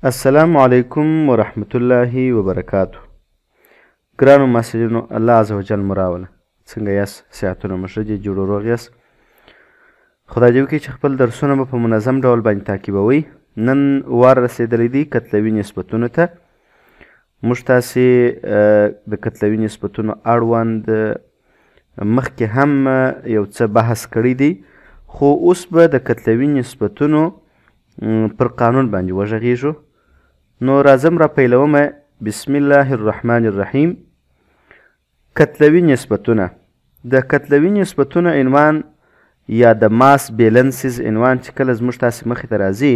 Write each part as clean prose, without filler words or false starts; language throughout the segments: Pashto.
السلام علیکم ورحمت الله وبرکاتو. ګرانو محصلینو، الله عز وجل مو راوله. څنګه یاست؟ صحتونه مو ښه دي؟ جوړ و روغ یاست؟ خدای دې وکړي چې خپل درسونه به په منظم ډول باندې تعقیبوئ. نن وار رسېدلی دی کتلوي نسبتونو ته. موږ تاسې د کتلوي نسبتونو اړوند مخکې هم یو څه بحث کړی دی، خو اوس به د کتلوي نسبتونو پر قانون باندې وغږېږو. نو راځم را پیلومه. بسم الله الرحمن الرحیم. کتلوي نسبتونه. د کتلوي نسبتونو عنوان یا د mass balances عنوان چې کله زموږ تاسې مخې ته راځي،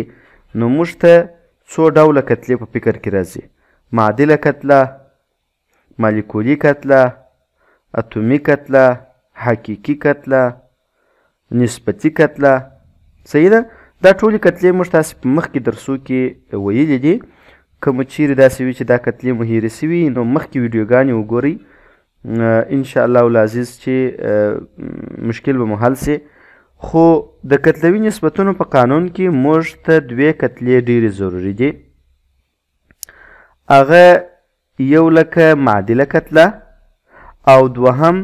نو موږ ته څو ډوله کتلې په فکر کې راځي: معادله کتله، مالیکولي کتله، اتومي کتله، حقیقي کتله، نسبتي کتله. صحیح ده؟ دا ټولې کتلې موږ تاسې په مخکې درسو کې ویلي دي. که مو چیرې داسې وي چې دا کتلې مو هېرې سوي، نو مخکې ویډیوګانې وګورئ، انشاءالله العزیز چې مشکل به مو حل سي. خو د کتلوي نسبتونو په قانون کې موږ ته دوې کتلې ډېرې ضروري دي. هغه یو لکه معادله کتله او دوهم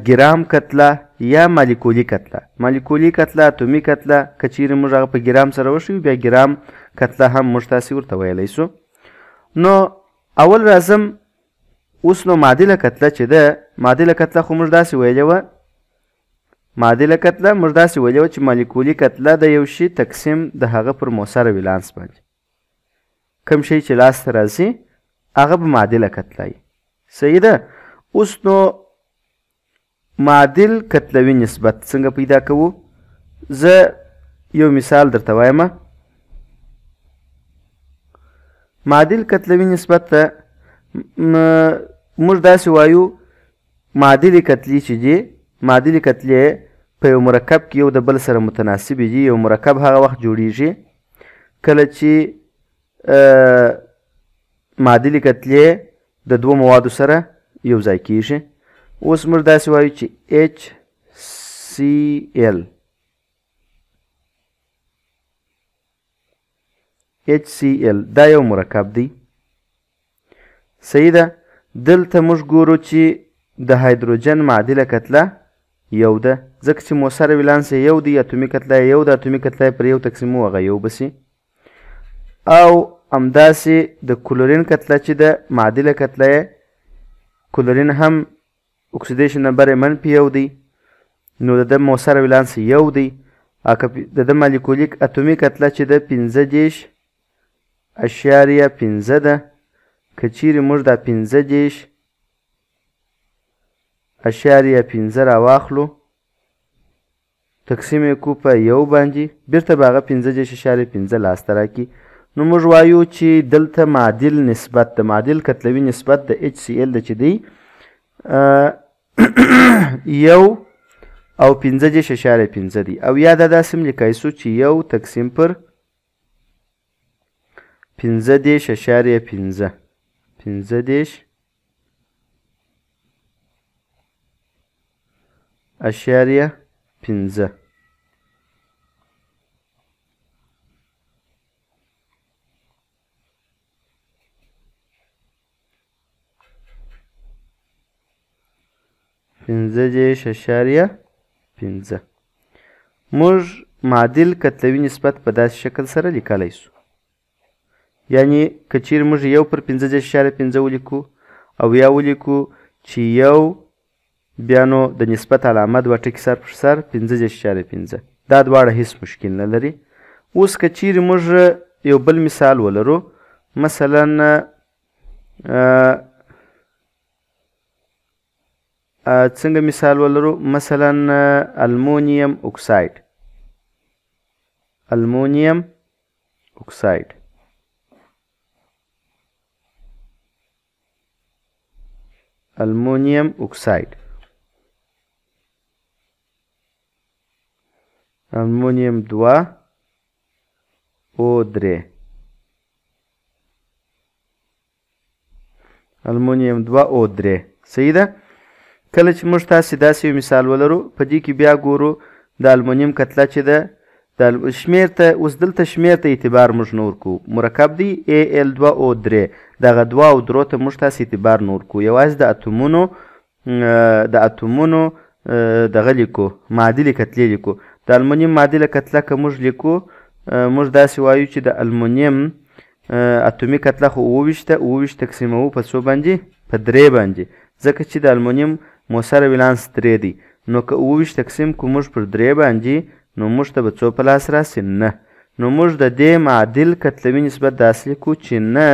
ګرام کتله یا مالیکولي کتله. مالیکولي کتله، اتومي کتله، که چیرې موږ هغه په ګرام سره وښیو، بیا ګرام کتله هم موږ تاسې ورته ویلی سو. نو اول راځم اوس. نو معادله کتله چې ده، معادله کتله خو موږ داسې ویلې وه، معادله کتله موږ داسې ویلې وه چې مالیکولي کتله د یو شي تقسیم د هغه پر موثره ولانس باندې، کوم شی چې لاسته راځي هغه به معادله کتله وي. صحیح ده؟ اوس نو معادل کتلوي نسبت څنګه پیدا کوو؟ زه یو مثال درته وایم. معادل کتلوي نسبت ته موږ داسې وایو: معادلې کتلې چې دي، معادلې کتلې په یو مرکب کې یو د بل سره متناسبې دي. یو مرکب هغه وخت جوړیږي کله چې معادلې کتلې د دوو موادو سره یو ځای کیږي. اوس موږ داسې وایو چې HCl، HCl دا یو مرکب دی. صحیح ده؟ دلته موږ ګورو چې د هایدروجن معادله کتله یو ده، ځکه چې موثره ولانس یې یو دی، اتومي کتله یې یو ده، اتومي کتله یې پر یو تقسیمو هغه یو به سي. او همداسې د کلورین کتله چې ده، معادله کتله یې کلورین هم اکسیدیشن نمبر یې منفي یو دی، نو د ده موثره ولانس یو دی. د ده مالیکولي اتومي کتله چې ده 35.5 ده. که چیرې موږ دا 35.5 راواخلو تقسیم یې کړو په یو باندې، بیرته به هغه 35.5 لاسته راکړي. نو موږ وایو چې دلته معادل نسبت، د معادل کتلوي نسبت د HCl د چې دی یو او 35.5 دی. او یا دا داسې هم لیکای سو چې یو تقسیم پر 35.5، 35.5. 35.5. موږ معادل کتلوي نسبت په داسې شکل سره لیکلی سو. یعنی که چیرې موږ یو پر 35.5 ولیکو او یا ولیکو چې یو، بیا نو د نسبت علامه دوه ټکي سر پر سر 35.5، دا دواړه هیڅ مشکل نه لري. اوس که چیرې موږ یو بل مثال ولرو، مثلا څنګه مثال ولرو؟ مثلا المونیم اکساید، المونیم اکساید، المونیم اکساید، المونیم دوه او درې، المونیم دوه او درې. صحیح ده؟ کله چې موږ تاسې داسې یو مثال ولرو، په دې کې بیا ګورو د المونیم کتله چې ده د شمېر ته اوس دلته شمېر ته اعتبار موږ نه ورکوو. مرکب دی Al2O3، دغه دوه او درو ته موږ تاسې اعتبار نه ورکوو، یوازې د اتومونو دغه لیکو، معادلې کتلې لیکو. د المونیم معادله کتله که موږ لیکو، موږ داسې وایو چې د المونیم اتومي کتله خو 27 ده، 27 تقسیموو په څو باندې؟ په درې باندې، ځکه چې د المونیم موثره ولانس درې دی. نو که 27 تقسیم کړو موږ پر درې باندې، نو موږ ته به څو په لاس راسي؟ نه. نو موږ د دې معادل کتلوي نسبت داسې لیکو چې نه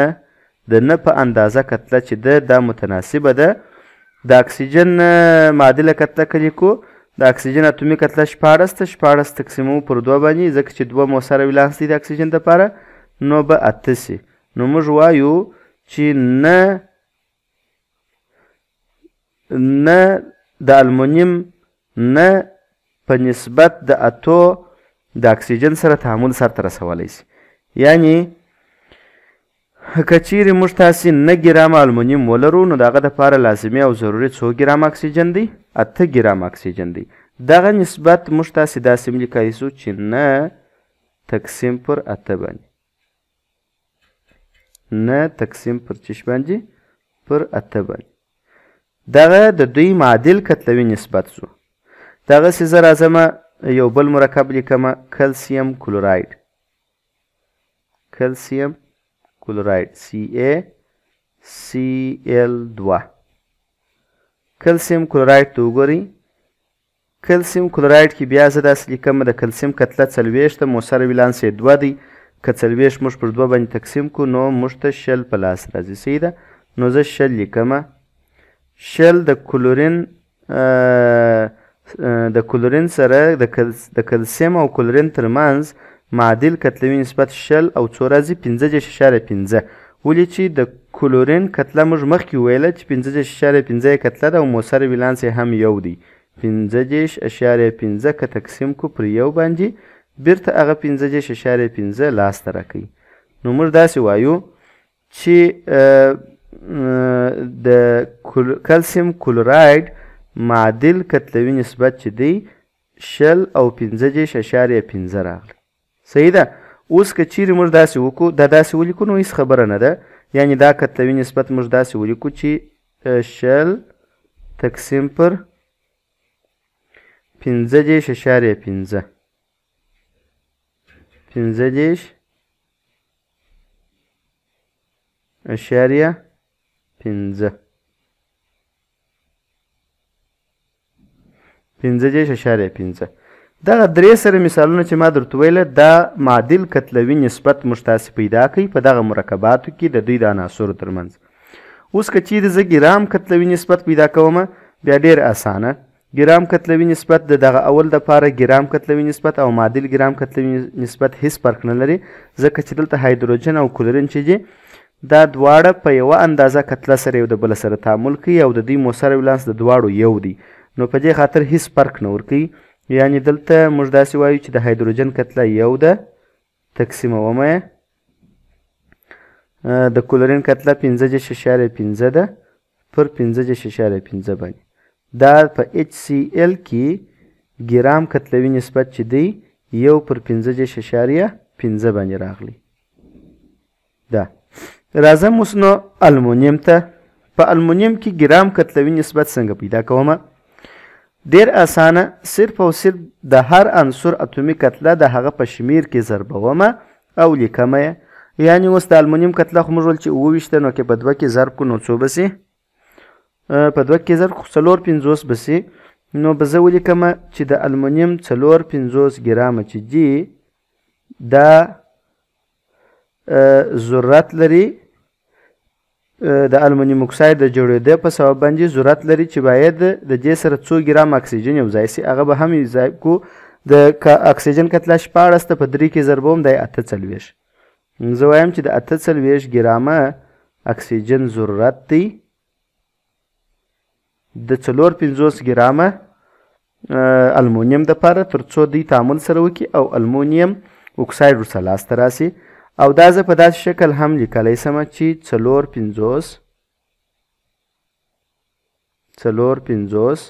د نه په اندازه کتله چې ده دا متناسبه ده. د اکسیجن معادله کتله که لیکو، د اکسیجن اتومي کتله 16 ده، 16 تقسیموو پر دوه باندې، ځکه چې دوه موثره ولانس دی د اکسیجن دپاره، نو به اته سي. نو موږ وایو چې نه نه د المونیم نه په نسبت د اتو د اکسیجن سره تعامل سرته رسولی سي. یعنی که چیرې موږ تاسې 9 ګرامه المونیم ولرو، نو د هغه دپاره لازمي او ضروري څو ګرامه اکسیجن دی؟ 8 ګرامه اکسیجن دی. دغه نسبت موږ تاسې داسې هم لیکلی سو چې نه تقسیم پر اته باندې، نه تقسیم پر چش باندې؟ پر اته باندې. دغه د دوی معادل کتلوي نسبت سو. دغسې زه راځمه یو بل مرکب لیکمه، کلسیم کلوراید، کلسیم کلوراید CaCl2. کلسیم کلوراید ته وګورئ. کلسیم کلوراید کې بیا زه داسې لیکم، د کلسیم کتله 40 ده، موثره ولانس یې دوه دی. که 40 موږ پر دوه باندې تقسیم کړو، نو موږ ته 20 په لاس راځي، صحیح ده؟ نو زه 20 لیکمه. 20 د کلورین د کلورین سره د کلسیم او کلورین ترمنځ معادل کتلوي نسبت 20 او څو راځي؟ 15.5. ولې چې د کلورین کتله موږ مخکې وویله چې 15.5 یې کتله ده او موثر ولانس یې هم یو دی. 15.5 که تقسیم کړو پر یو باندې، بیرته هغه 15.5 لاسته راکوي. نو موږ داسې وایو چې د کلسیم کلوراید معادل کتلوي نسبت چې دی 20 او 15.5 راغلی، صحیح ده؟ اوس که چیرې موږ داسې وکړو، دا داسې ولیکو، نو هیڅ خبره نه ده. یعنی دا کتلوي نسبت موږ داسې ولیکو چې 20 تقسیم پر 15.5، 15.5، 15.5. دغه درې سره مثالونه چې ما درته ویله، دا معادل کتلوي نسبت موږ تاسې پیدا کوي په دغه مرکباتو کې د دوی د عناصرو ترمنځ. اوس که چیرې زه ګرام کتلوي نسبت پیدا کوم، بیا ډېر اسانه. ګرام کتلوي نسبت د دغه اول دپاره ګرام کتلوي نسبت او معادل ګرام کتلوي نسبت هیڅ فرق نه لري، ځکه چې دلته هایدروجن او کلورین چې دي دا دواړه په یوه اندازه کتله سره یو د بل سره تعامل کوي او د دوی موثر ولانس د دواړو یو دی، نو په دې خاطر هیڅ فرق نه ورکوي. یعنی دلته موږ داسې وایو چې د هایدروجن کتله یو ده، تقسیمومه یې، د کلورین کتله 15.5 ده پر 15.5 باندې. دا په HCl کې ګرام کتلوي نسبت چې دی یو پر 15.5 باندې راغلی ده. راځم اوس نو المونیم ته. په المونیم کې ګرام کتلوي نسبت څنګه پیدا کومه؟ ډېر اسانه، صرف او صرف د هر عنصر اتومي کتله د هغه په شمیر کې ضربومه او لیکمه یې. یعنی اوس د المونیم کتله خو موږ ویل چې 27 ده، نو که په دوه کې ضرب کړو نو څو به سي؟ په دوه کې ضرب خو 54 به سي. نو به زه ولیکمه چې د المونیم 54 ګرامه چې دي دا ضرورت لري د المونیم اکساید د جوړېدو په سبب باندې ضرورت لري چې باید د دې سره څو ګرام اکسیجن یو ځای سي، هغه به هم یو ځای کو. د اکسیجن کتله 16 ته په درې کې ضربوم، دی 48. زه وایم چې د 48 ګرامه اکسیجن ضرورت دی د 54 ګرامه المونیم دپاره، تر څو دوی تعامل سره وکړي او المونیم اکساید ورسره لاسته راسي. او دا زه په داسې شکل هم لیکلی سم چې 54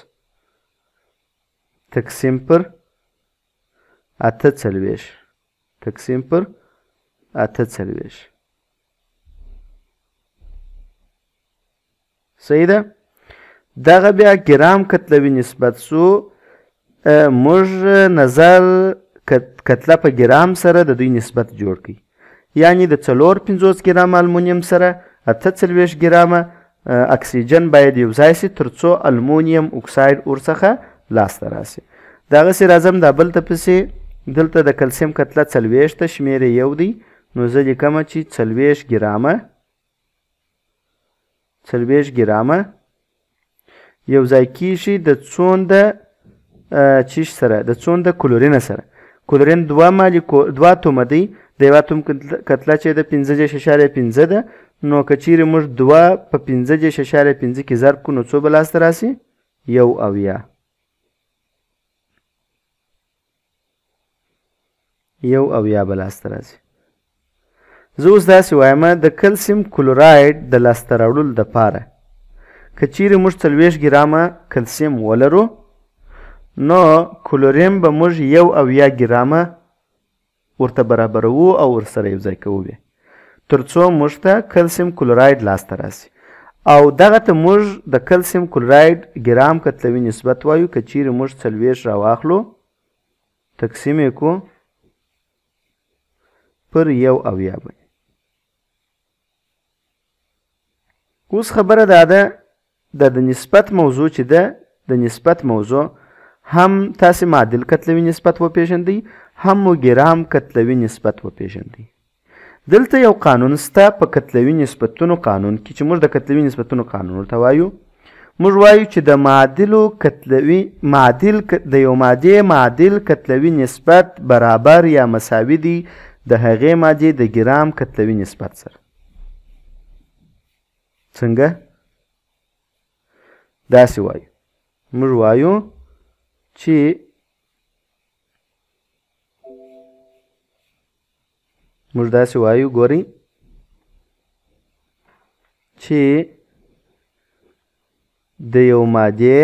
تقسیم پر 48، تقسیم پر 48. صحیح ده؟ دغه بیا ګرام کتلوي نسبت سو. موږ نظر کتله په ګرام سره د دوی نسبت جوړ کړي، یعنی د 54 ګرام المونیم سره 48 ګرامه اکسیجن باید یو ځای سي تر څو المونیم اکساید ورڅخه لاسته راسي. دغسې راځم دا بل ته پسې. دلته د کلسیم کتله 40 ته، شمېر یې یو دی، نو زه لیکم چې 40 ګرامه، 40 ګرامه یو ځای کیږي د څونده چیش سره، د څونده کلورین سره. کلورین دوه اتومه دی، د یو اتوم کتله چې د 15.5 ده، نو که چیرې موږ دوه په 15.5 کې ضرب کړو نو څو به لاسته راسي؟ 71. 71 به لاسته راسي. زه اوس داسې وایم، د کلسیم کلوراید د لاسته راوړلو دپاره که چیرې موږ 40 ګرامه کلسیم ولرو نو کلورین به موږ 71 ګرامه ورته برابروو او ورسره یو ځای کوو بیا، تر څو موږ ته کلسیم کلوراید لاسته راسي. او دغه ته موږ د کلسیم کلوراید ګرام کتلوي نسبت وایو. که چیرې موږ 40 راواخلو تقسیم یې کړو پر 71 باندې. اوس خبره دا ده، د نسبت موضوع چې ده، د نسبت موضوع هم تاسې معادل کتلوي نسبت وپېژندئ، هم مو ګرام کتلوي نسبت وپېژندئ. دلته یو قانون سته په کتلوي نسبتونو قانون کې، چې موږ د کتلوي نسبتونو قانون ورته وایو. موږ وایو چې د معادلو کتلوي معادل د یو مادې معادل کتلوي نسبت برابر یا مساوي دی د هغې مادې د ګرام کتلوي نسبت سره. څنګه؟ داسې وایو، موږ وایو چې موږ داسې وایو، ګورئ چې د یو مادې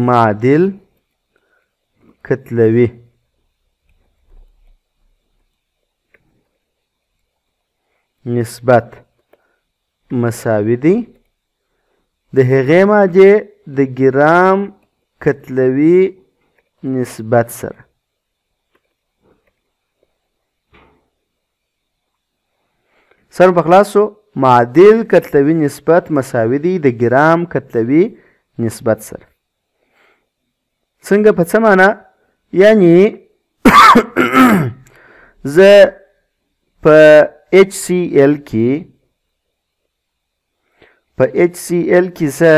معادل کتلوي نسبت مساوي دی د هغې مادې د ګرام کتلوي نسبت سره. سر په خلاص سو، معادل کتلوي نسبت مساوي دی د ګرام کتلوي نسبت سره. څنګه؟ په څه معنا؟ یعنی زه په HCl کې، په HCl کې زه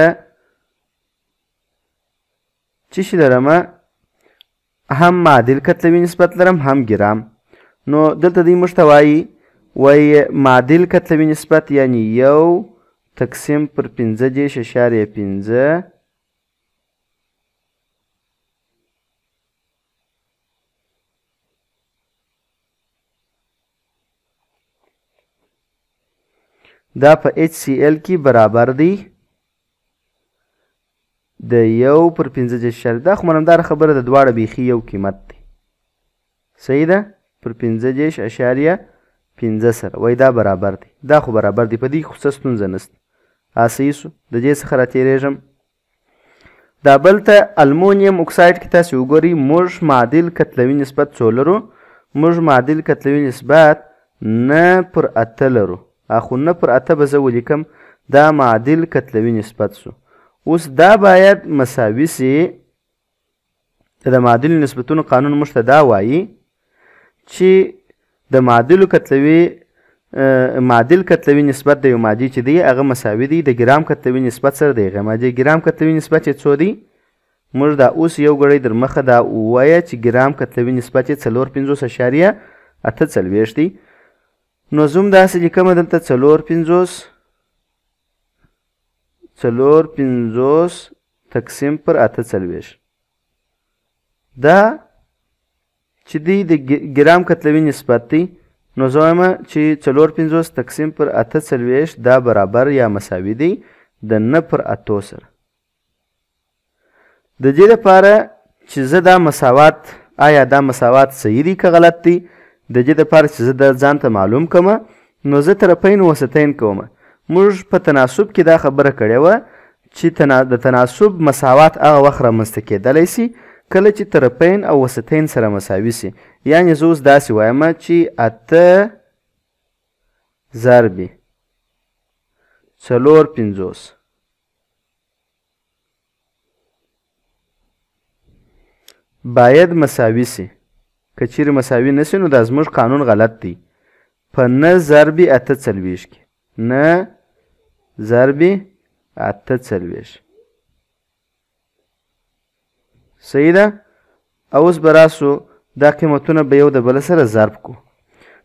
څه شي لرم؟ هم معادل کتلوي نسبت لرم هم ګرام. نو دلته دی موږ ته وایي، وایي معادل کتلوي نسبت یعنی 1 تقسیم پر 15.5 دا په HCl کې برابر دی د 1 پر 15. دا خو معلومداره خبره ده، دواړه بیخي یو قیمت دی. صحیح ده؟ پر 15.5 سره وایي دا برابر دی، دا خو برابر دی، په دې خو څه ستونزه نشته. صحیح سو، د دې څخه راتېرېږم. دا بل ته المونیم اکساید کې تاسې وګورئ، موږ معادل کتلوي نسبت څو لرو؟ موږ معادل کتلوي نسبت 9 پر 8 لرو. خو 9 پر 8 به زه ولیکم، دا معادل کتلوي نسبت سو. اوس دا باید مساوي سي، د معادلو نسبتونو قانون موږ ته دا وایي چې د معادلو کتلوي معادل کتلوي نسبت د یو مادې چې دی هغه مساوي دی د ګرام کتلوي نسبت سره د هغې مادې. ګرام کتلوي نسبت یې څو دی؟ موږ دا اوس یو ګړی در مخه دا ووایه چې ګرام کتلوي نسبت یې 54.48 دی. نو زه هم داسې لیکم دلته 54 تقسیم پر 48. دا چې دی د ګرام کتلوي نسبت دی، نو زه وایم چې 54 تقسیم پر 48 دا برابر یا مساوي دی د 9 پر 8 سره. د دې لپاره چې زه دا مساوات، آیا دا مساوات صحیح دی که غلط دی، د دې لپاره چې زه دا ځان ته معلوم کړم، نو زه طرفین وسطین کوم. موږ په تناسب کې دا خبره کړې وه چې د تناسب مساوات هغه وخت رامنځته کېدلی سي کله چې طرفین او وسطین سره مساوي سي. یعنې زه اوس داسې وایم چې 8 ضرب 4.50 باید مساوي سي. که چیرې مساوي نه سي نو دا زموږ قانون غلط دی. په 9 ضرب 48 کې 9 ضرب 48 صحیح ده. اوس به راسو دا قیمتونه به یو د بل سره ضرب کو.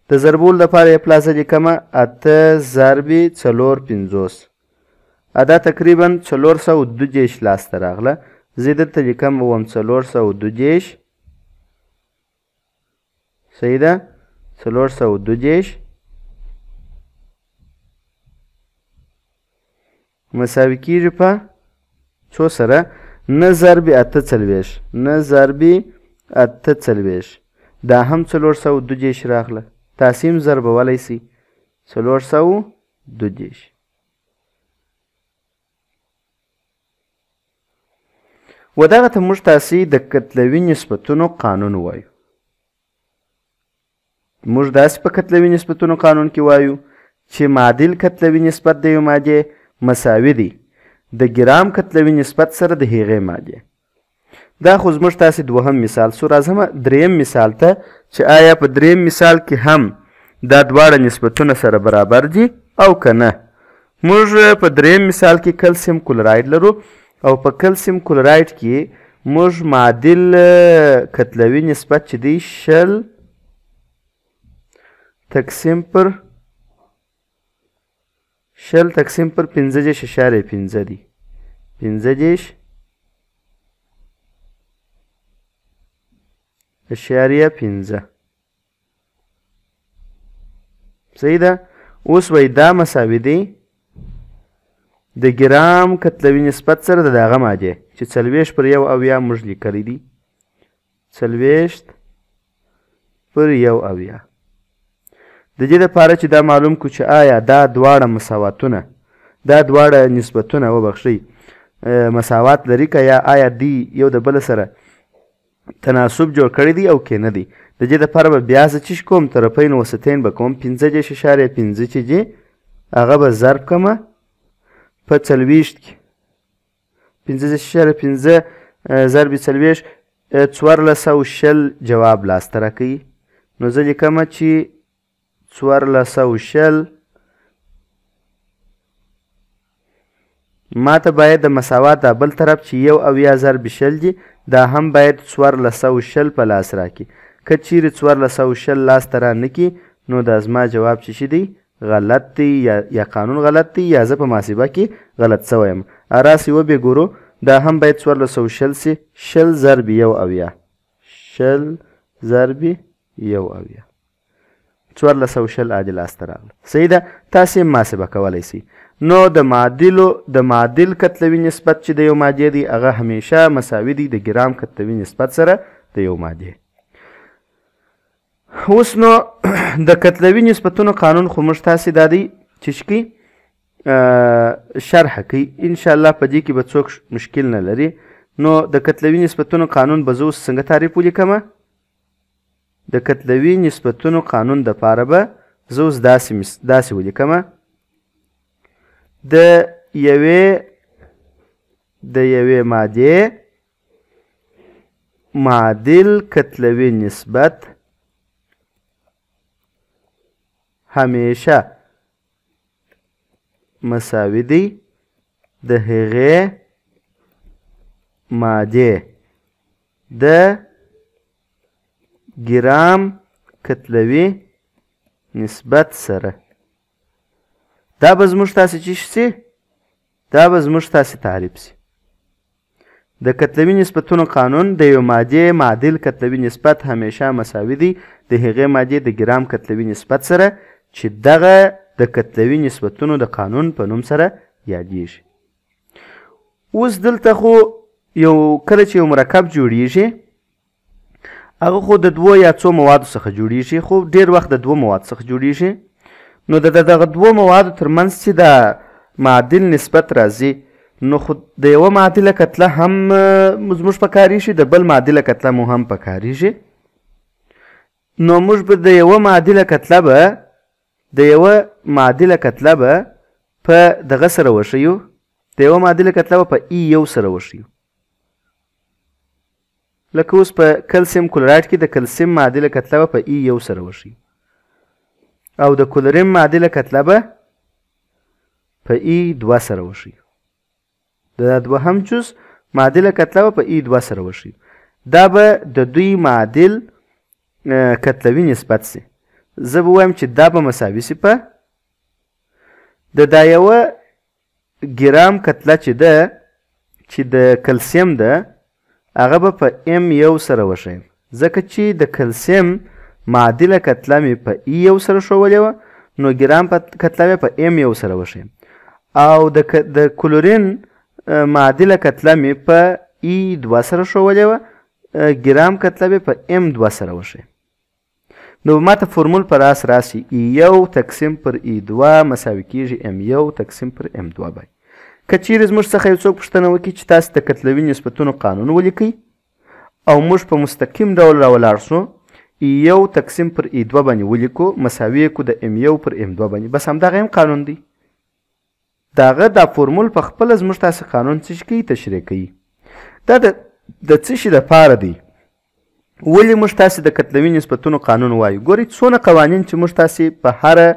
د ضربولو دپاره یې پلازه لیکمه 8 ضرب 4.50، دا تقریبا 432 لاسته راغله. زه دلته لیکم وم 432، صحیح ده، 432 مساوي کېږي په څو سره؟ 9 ضرب 48، 9 ضرب 48، دا هم 432 راغله. تاسې هم ضربولی سئ 432. و دغه ته موږ تاسې د کتلوي نسبتونو قانون وایو. موږ داسې په کتلوي نسبتونو قانون کې وایو چې معادل کتلوي نسبت د یو مادې مساوي دی د ګرام کتلوي نسبت سره د هغې مادې. دا خو زموږ تاسې دوهم مثال سو. راځم دریم مثال ته چې آیا په دریم مثال کې هم دا دواړه نسبتونه سره برابر دي او که نه. موږ په دریم مثال کې کلسیم کلوراید لرو او په کلسیم کلوراید کې موږ معادل کتلوي نسبت چې دی 20 تقسیم پر 20 تقسیم پر 15.5 دی، 15.5. صحیح ده. اوس وایي دا مساوي دی د ګرام کتلوي نسبت سره د دغه مادې چې 40 پر 71 موږ لیکلی دی، 40 پر 71. د دې لپاره چې دا معلوم کړو چې آیا دا دواړه مساواتونه، دا دواړه نسبتونه وبخښئ مساوات لري که یا آیا دی یو د بل سره تناسب جوړ کړی دی او که نه دی، د دې لپاره به بیا زه چیش کوم، طرفین وسطین به کوم، 15.5 چې دي هغه به ضرب کړم په 40 کې، 15.5 ضرب 40 1420 جواب لاسته راکوي. نو زه لیکم چې 1420 ما ته باید د مساوات دا بل طرف چې 71 ضرب 20 دي دا هم باید 1420 په لاس راکړي. که چیرې 1420 لاس ته را نه کړي نو دا زما جواب چې شي دی غلط دی، یا قانون غلط دی یا زه په محاسبه کې غلط سوی یم. راسئ وبې ګورو، دا هم باید 1420 سي، 20 ضرب 71، 20 ضرب 71، 1420 عادي لاسته راغله. صحیح ده. تاسې هم محاسبه کولی سئ. نو د معادل کتلوي نسبت چې د یو مادې دی هغه همیشه مساوي دی د ګرام کتلوي نسبت سره د یو مادې. اوس نو د کتلوي نسبتونو قانون خو موږ تاسې دا دی چې شکي شرح کوي، انشاءالله په دې کې به څوک مشکل نه لري. نو د کتلوي نسبتونو قانون به زه اوس څنګه تعریف ولیکم؟ د کتلوي نسبتونو قانون دپاره به زه اوس داسې ولیکم: د یوې مادې معادل کتلوي نسبت همیشه مساوي دی د هغې مادې د ګرام کتلوي نسبت سره. دا به زموږ تاسې چې سي، دا به زموږ تاسې تعریف سي. د کتلوي نسبتونو قانون د یو مادې معادل کتلوي نسبت همیشه مساوي دی د هغې مادې د ګرام کتلوي نسبت سره چې دغه د کتلوي نسبتونو د قانون په نوم سره یادیږي. اوس دلته خو یو کله چې یو مرکب جوړیږي هغه خو د دوو یا څو موادو څخه جوړیږي، خو ډیر وخت د دوو موادو څخه جوړیږي. نو د دغه دوو موادو ترمنځ چې دا معادل نسبت راځي، نو خو د یوه معادله کتله هم زموږ پکاریږي، د بل معادله کتله مو هم پکاریږي. نو موږ به د یوه معادله کتله به د یوه معادله کتله به په دغه سره وښیو، د یوه معادله کتله به په ای یو سره وښیو. لکه اوس په کلسیم کلورایډ کې د کلسیم معادله کتله به په ای یو سره وښیو او د کلورین معادله کتله به په ای دوه سره وښیو. د دوهم جز معادله کتله به په ای دوه سره وښیو. دا به د دوی معادل کتلوي نسبت سي. زه به ووایم چې دا به مساوي سي په د دا یوه ګرام کتله چې ده، چې د کلسیم ده، هغه به په ام یو سره وښیم، ځکه چې د کلسیم معادله کتله مې په ای یو سره ښوولې وه، نو ګرام کتله مې په ام یو سره وښیم، او د کلورین معادله کتله مې په ای دوه سره ښوولې وه، ګرام کتله مې په ام دوه سره وښیم. نو ماته فرمول په راس راسي ای یو تقسیم پر ای دوه مساوي کیږي ام یو تقسیم پر ام دوه بای. که چیرې زموږ څخه یو څوک پوښتنه وکړي چې تاسې د کتلوي نسبتونو قانون ولیکئ او موږ په مستقیم ډول راولاړ سو، ای یو تقسیم پر ای دوه باندې ولیکو، مساوي یې کړو د ام یو پر ام دوه باندې، بس همدغه هم قانون دی. د هغه دا فورمول په خپله زموږ تاسې قانون څه شي کوي؟ تشریح کوي. دا د څه شي دپاره دی؟ ولې موږ تاسې د کتلوي نسبتونو قانون وایو؟ ګورئ څونه قوانین چې موږ تاسې په هره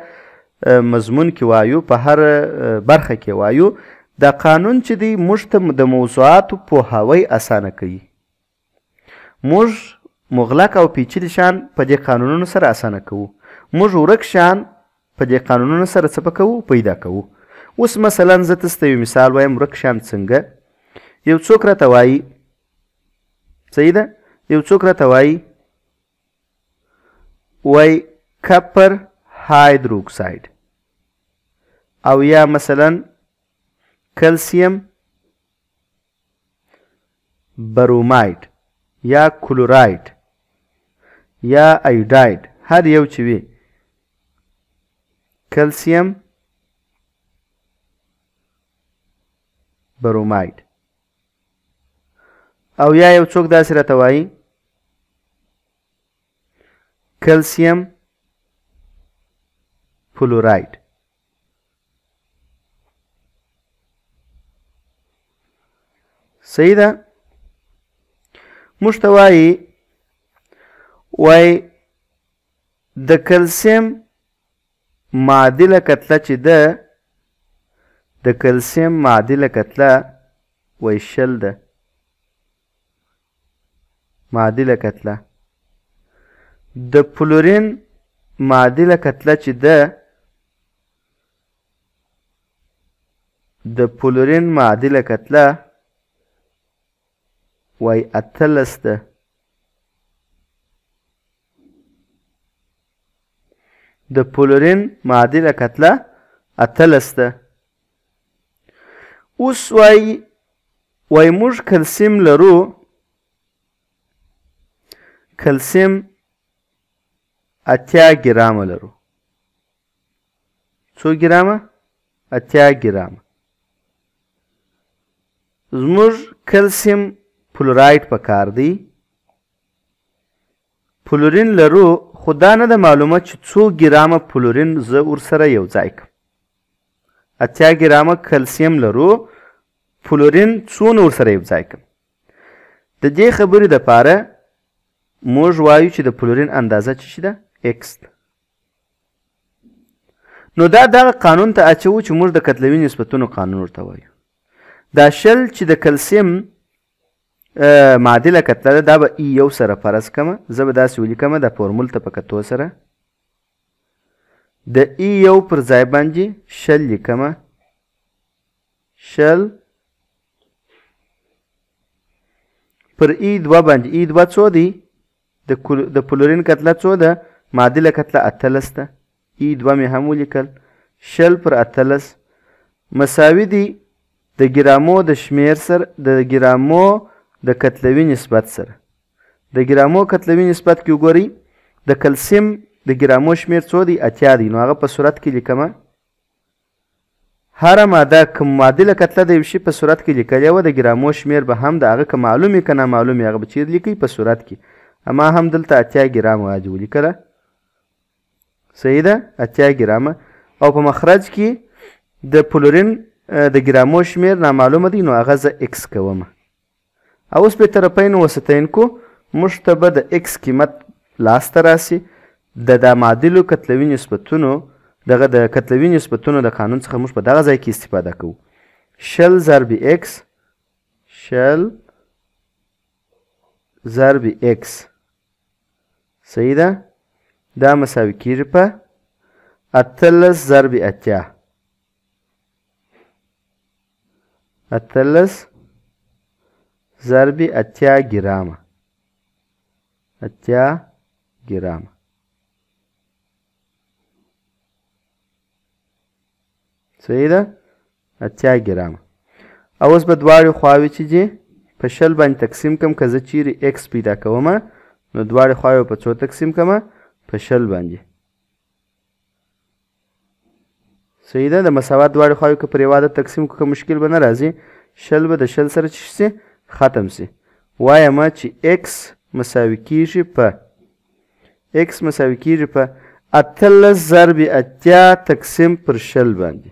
مضمون کې وایو، په هره برخه کې وایو، دا قانون چې دی موږ ته د موضوعاتو پوهاوی اسانه کوي. موږ مغلق او پیچلي شیان په دې قانونونو سره اسانه کوو، موږ ورک شیان په دې قانونونو سره څه په کوو؟ پیدا کوو. اوس مثلا زه تاسو ته یو مثال وایم، ورک شیان څنګه؟ یو څوک راته وایي، صحیح ده، یو څوک راته وایي، وایي کپر هایدروکساید او یا مثلا کلسیم بروماید یا کلوراید یا ایوډاید، هر یو چې وي، کلسیم بروماید، او یا یو څوک داسې راته وایي کلسیم فلوراید. صحیح ده؟ موږ ته وایي، وایي د کلسیم معادله کتله چې ده، د کلسیم معادله کتله وایي 20 ده، معادله کتله. د فلورین معادله کتله چې ده، د فلورین معادله کتله وایي 18 ده. د فلورین معادله کتله 18 ده. اوس وایي موږ کلسیم لرو، کلسیم 80 ګرامه لرو. څو ګرامه؟ 80 ګرامه. زموږ کلسیم فلوراید پکار دی، فلورین لرو، خو دا نه ده معلومه چې څو ګرامه فلورین زه ورسره یو ځای کړم. 80 ګرامه کلسیم لرو، فلورین څونه ورسره یو ځای کړم؟ د دې خبرې دپاره موږ وایو چې د فلورین اندازه څه شي ده؟ ایکس ده. نو دا دغه قانون ته اچوو چې موږ د کتلوي نسبتونو قانون ورته وایو. دا 20 چې د کلسیم معادله کتله ده، دا به ای یو سره فرض کړم، زه به داسې ولیکم د فورمول ته په کتو سره، د ای یو پر ځای باندې 20 لیکم، 20 پر ای دوه باندې، ای دوه څو دی؟ د فلورین کتله څو ده؟ معادله کتله 18 ده، ای دوه مې هم ولیکل، 20 پر 18 مساوي دی د ګرامو د شمیر سره، د ګرامو د کتلوي نسبت سره. د ګرامو کتلوي نسبت کې وګورئ، د کلسیم د ګرامو شمیر څو دی؟ 80 دی. نو هغه په صورت کې لیکمه. هره ماده کوم معادله کتله د یو شي په صورت کې لیکلې وه، د ګرامو شمیر به هم د هغه که معلومې که نامعلومې هغه به چیرې لیکئ؟ په صورت کې. اما هم دلته 80 ګرامه عادي ولیکله، صحیح ده، 80 ګرامه. او په مخرج کې د فلورین د ګرامو شمیر نامعلومه دی، نو هغه زه ایکس کوم. او اوس به طرفین وسطین کو، موږ ته به د ایکس قیمت لاسته راسي. د دا معادلو کتلوي نسبتونو دغه د کتلوي نسبتونو د قانون څخه موږ په دغه ځای کې استفاده کوو. 20 ضرب ایکس، 20 ضرب ایکس، صحیح ده، دا مساوي کیږي په 18 ضرب 80، 18 ضرب 80 ګرامه، 80 ګرامه. صحیح ده، 80 ګرامه. او اوس به دواړې خواوې چې دي په 20 باندې تقسیم کم. که زه چیرې ایکس پیدا کومه نو دواړې خواوې په څو تقسیم کمه؟ په 20 باندې. صحیح ده، د مساوات دواړې خواوې که پر یو عدد تقسیم کړو که مشکل به نه راځي. 20 به د 20 سره چې شي ختم سي. وایم چې ایکس مساوي کیږي په، ایکس مساوي کیږي په 18 ضرب 80 تقسیم پر 20 باندې.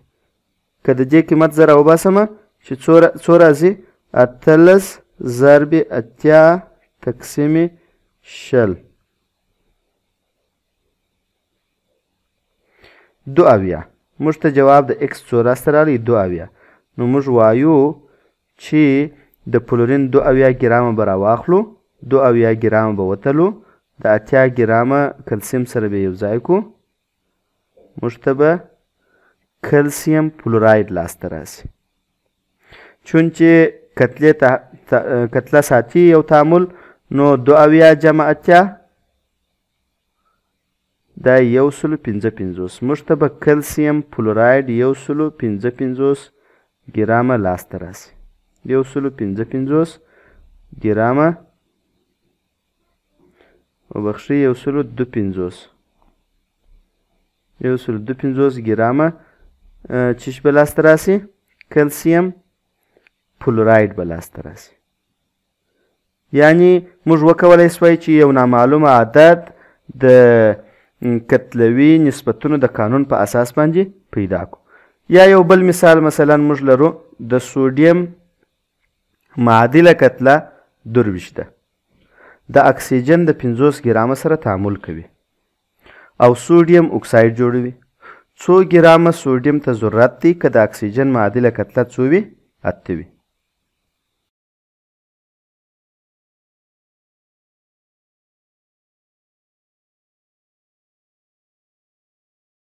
که د دې قیمت زه راوباسم چې څو راځي؟ 18 ضرب 80 تقسیم 20، 72. موږ ته جواب د ایکس څو راسته راغلی؟ 72. نو موږ وایو چې د فلورین 72 ګرامه به راواخلو، 72 ګرامه به وتلو، د 80 ګرامه کلسیم سره به یو ځای کو، موږ ته به کلسیم فلوراید لاسته راسي. چون چې کتله ساتي یو تعامل، نو 72 جمع 80 دا 155. موږ ته به کلسیم فلوراید 155 ګرامه لاسته راسي، 155 ګرامه، وبخښئ، 152، 152 ګرامه چیش به لاسته راسي؟ کلسیم فلوراید به لاسته راسي. یعنی موږ وکولای سوای چې یو نامعلوم عدد د کتلوي نسبتونو د قانون په اساس باندې پیدا کو. یا یو بل مثال، مثلا موږ لرو د سوډیم معادله کتله 23 ده، د اکسیجن د 50 ګرامه سره تعامل کوي او سوډیم اکساید جوړوي. څو ګرامه سوډیم ته ضرورت دی که د اکسیجن معادله کتله څو وي؟ 8 وي.